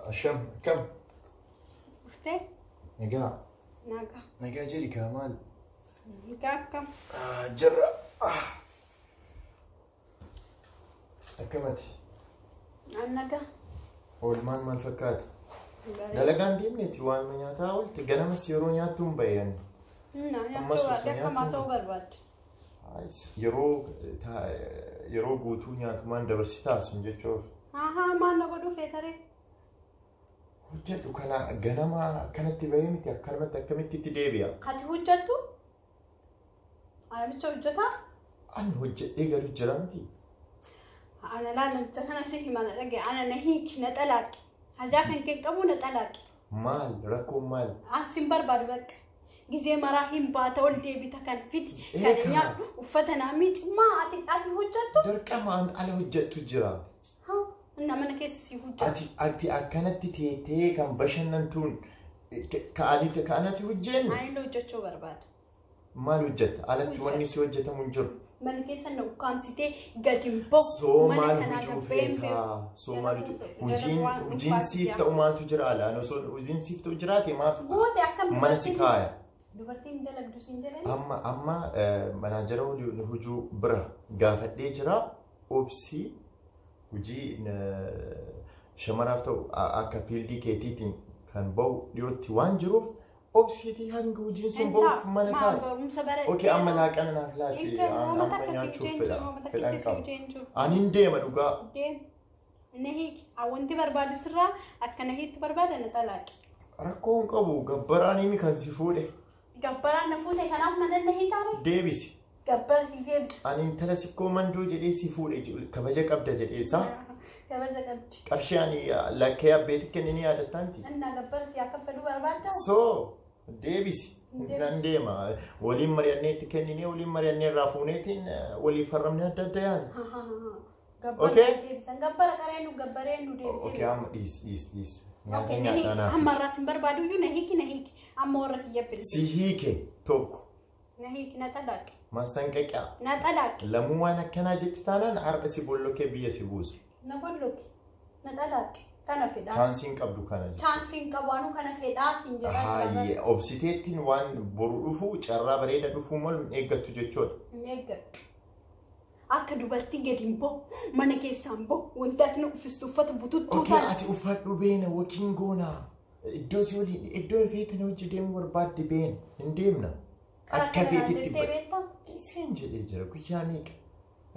Asham, akkam? Dhuftee? Nagaa. Nagaa. Nagaa jedhi kaa maal? Nagaa akkam? Jirra. Akkamati? An nagaa. Oolmaan maal fakkaata? Dalagaan deemneeti waan nyaataa oolte ganamas yeroo nyaattu hin bayan. Ammas osoo akkamaa ta'uu barbaadde. Yeroo guutuu nyaatumaan dabarsitaa sin jechuuf. Ahaa, maal na godhuu feetaree? Hojjedhu kana ganama akkanatti bahee miti akkanumatti akkamitti itti deebi'a? Ati hojjettu? Amicha hojjetaa? Ani hojjedhee galu jira miti. Ana laala jecha kana si hima na dhagaye ana na hiiki na xalaaqi. Hajaa kan kee qabu na xalaaqi. Maal rakkoon maal? An sin barbaadu bakka. Gizee maraa hin baata ol deebita kan fidi kana nyaadhu uffata naa miici maa ati ati hojjettu? Dirqama an ala hojjettu jira. Inna mana keessa si hojjetu. Ati akkanatti teetee kan bashannantuun ka'anati hojjennu. Ani illee hojjechuu barbaada. Maal hojjetta? Alatti wanni si hojjetamu hin jiru. Mana keessa na ukkaamsitee gadi hin bahu. Soo maal hojii feetaa? Soo maal hojii? Hojiin siif ta'u maaltu jira alaan? Osoo hojiin siif ta'u jiraate maaf mana si kaaya? Dubartiin dalagdu siin jedhani? Amma amma manaajara hojii bira gaafadhee jira. Obsii hojii shamaraaf ta'u akka fiildii keetiitiin kan bahu dhiyootti waan jiruuf obsiitii hanga hojiin sun bahuuf mana kaa'i. Okay, amma laaqana naaf laati. Amma nyaachuuf fedha. Fedhan qaba. Ani hin deema dhugaa. Deema. Na hiiki. Wanti barbaadu sirraa akka na hiiktu barbaada na xalaaqi. Rakkoo hin qabu. Gabbaraan himi kan si fuudhe. Gabbaraan na fuute kanaaf mana na hiitaare? Deebisi. Gabbara si deebisi. Ani intala sikkoo mandoo jedhee si fuudhe kabaja qabda jedhee isaa. Kabaja qabdi. Qarshii ani lakkee abbeetti kennini yaadatta miti. Innaa gabbara si akka fedhu barbaadda? So deebisi. Nan deema. Waliin mari'annee itti kenninee waliin mari'annee irraa fuuneetiin walii farramnee adda adda yaana. Gabbara deebisan. Gabbara qaree nu gabbaree nu deebisee. Okay, amma dhiis dhiis dhiis. Nyaata nyaataa naaf. Amma irraa sin barbaadu iyyuu na hiiki na hiiki. Amma warra kiyya bilbili. Si hiike tokko. Na hiiki na xalaaqi. Mastanqaqaa. Na xalaaqi. Lamuu waan akkanaa jetti taanaan har'a si bollokee biyya si buusa. Na bolloke. Na xalaaqi. Kana fedhaa. Chaansiin qabdu kana jechuudha. Chaansiin qabu anuu kana fedhaa siin jedhaa jira. Hayyee obsiteettiin waan boru dhufu carraa bareeda dhufuu malu hin eeggattu jechuudha. Hin eeggattu. Akka dubartii gadi hin bahu mana keessaa hin bahu wanti ati na uffistu uffata bututtuu Okay, ati uffadhu beena wakiin goonaa. Iddoo si waliin iddoo feetan hojii deemuu barbaadde beena hin deemna. Akka feetitti Siin jedhee jira guyyaa meeqa.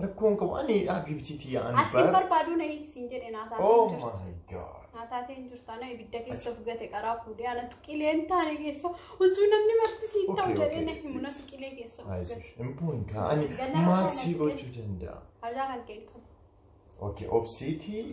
Rakkoon qabu ani abibtiitii yaa'an Asiin barbaaduu na hiiksiin jedhe naa taatee Oh hin jirtu. my God. Naa taatee hin jirtu. Ana ibidda keessa of gate qaraa fuudhee anatu qilee hin taane keessa osoo namni marti siin ta'u jedhee na himu natu qilee keessa of gate. Hin bu'in kaa ani maal sii gochuu danda'a? Hajaa kan kee qabu. Okay, obsiitii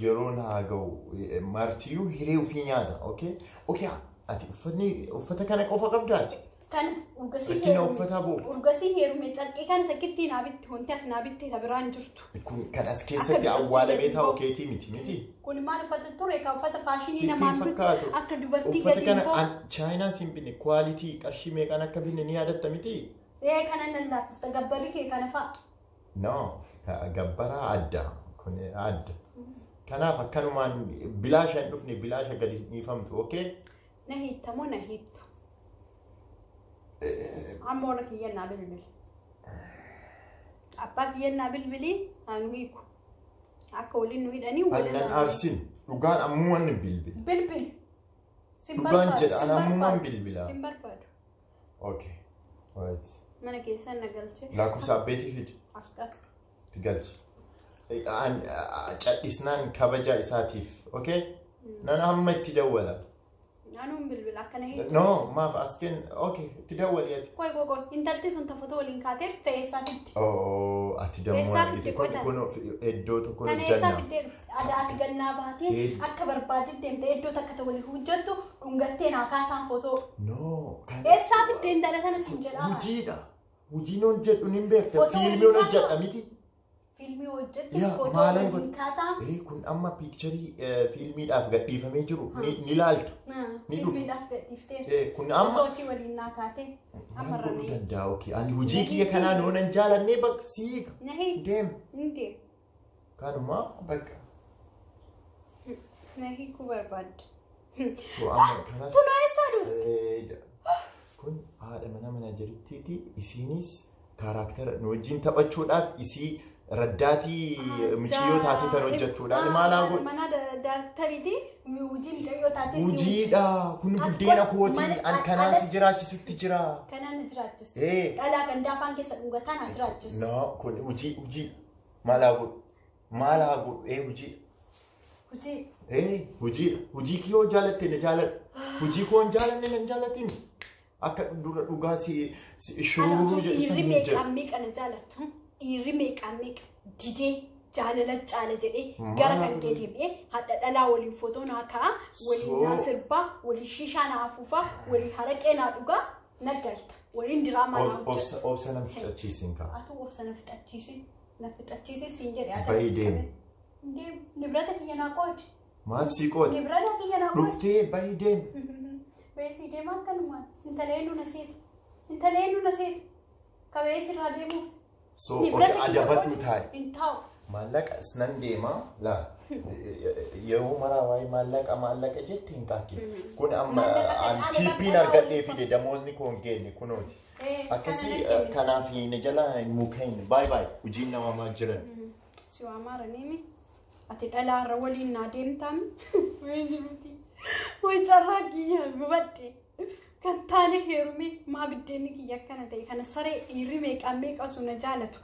yeroo naa ga'u martiyyuu hiree ofii nyaata. Okay, okay ati uffatni uffata kana qofa qabdaati? Kana urgasii Rakkina uffataa boo. Urgasii heerume carqee kana takkitti naa bitte wanti ati naa bitte ta biraan jirtu. Kun kan as keessatti awwaalamee taa'u keetii miti miti. Kun maal uffata ture ka uffata faashinii Sitti hin namaan bitu fakkaatu. akka dubartii Uffata gadi hin kana bahu. chaayinaa siin binne kwaalitii qarshii meeqaan akka binne ni yaadatta miti? Ee kana nan laaffifta gabbarri kee kana fa'a. No, gabbaraa adda. Kun adda. Kanaaf akkanumaan bilaasha hin dhufne bilaasha gadi dhiifamtu, okay? Na hiittamoo na hiittu. Amma warra kiyyannaa bilbili. Abbaa kiyyannaa bilbilii anu hiiku. Akka waliin nu hidhanii Annan aarsin dhugaan ammumaan ni bilbila. Bilbil. Dhugaan jedha an ammumaan bilbila. Sin barbaadu. Okay. Alright. Mana keessan na galche. Lakkoofsa abbeetii fidi. Afqa. Itti galchi. An cadhisnaan kabaja isaatiif, okay? Nan amma itti dawwala. Anuun bilbila akkana hiiku. No, maaf as kenn, okay, itti dawwali ati. Qoy qoy qoy intalti sun tafotoo waliin kaateef ta'e eessaa fidde? Oh, ati dammoo Eessaa argite fidde kun qotan? kun iddoo tokko Kana eessaa hojjanna. fiddee dhufte? Ada ati gannaa baatee akka barbaadde deemte iddoo takka ta waliin hojjettu dhungattee naa kaataan fotoo. No, kan Eessaa fiddee intala kana siin jedhaa? hojiidha. Hojiin hojjedhu ni beekta. Fotoo Fiilmii waliin hojjedha kaataa? miti. Fiilmii hojjette Yaa fotoo maalan waliin godhe? kaataa? Kun amma piikcharii fiilmiidhaaf gadhiifamee jiru ni ilaaltu. Ni dhufu. Fiilmiidhaaf gadhiiftee. Kun amma Fotoo ishii waliin naa kaatee. maal Amma godhuu irra danda'a? Okay, ani hojii kiyya kanaan oonan jaalannee bakka siika. na hiiki. Deem. Hin deemu. Kanuma bakka. Na hiikuu barbaadda. So amma kanas Tunoo eessaa dhufte? Kun haadha mana manaajarittiiti. Isiinis character nu wajjin taphachuudhaaf isii raddaatii michiyyoo taatee tan hojjettuudhaan maalaa godhu. Mana daaktariiti hojii micayyoo taatee si Hojiidha. Kun buddeena kooti. An kanaan si jiraachisutti jira. Kanaan na jiraachisa. Ee. Dhalaa gandaa afaan keessa dhungataa na jiraachisa. No, kun hojii hojii maalaa godhu. Maalaa godhu ee hojii. Hojii. Ee hojiidha. Hojii kiyoo jaalatte na jaaladhu. Hojii koo hin jaalanne na hin jaalatin. Akka dura dhugaa si shururuu jedhu Dhiirri san hin jedhu. meeqaan meeqa na jaalattu? Dhiirri meeqaan meeqa didee jaalala caala jedhee gara kan kee deebi'ee hadha dhalaa waliin footoo naa ka'a, waliin naa sirbaa, waliin shishaa naa afuufaa, waliin haraqee naa dhugaa na galta. Waliin diraamaa naa hojjeta. Obsa na fixachiisin kaa. Atu obsa na fixachiisi. Na fixachiisi siin jedhe. Bahii deemi. Deemu. Nibrata kiyya naa qoodi. Maaf sii qoodi? Nibrata kiyya naa qoodi. Dhuftee bahii deemi. Beesii deemaa akkanumaan. Intala eenyu na seeta? Intala eenyu na seeta? Kabeessi irraa deemuuf. So okay adabadhu taa'i. Hin taa'u. Maallaqa nan deema laa yeroo maraa waa'ee maallaqa maallaqa jette hin kaakine. Kun amma tiippiin argadhee fide damoosni koo hin geenye kunooti. Akkasii kanaaf na jala muka hin baay baay hojiin namamaa jiran. Si waamaara neemi ati dhalaarra waliin naa deemtaami. Wayi jiruuti. Wayi carraa kiyya gubadhe. Kan taane heerume maa biddeenni kiyya akkana ta'e kana saree dhiirri meeqaan meeqa osoo na jaalatu.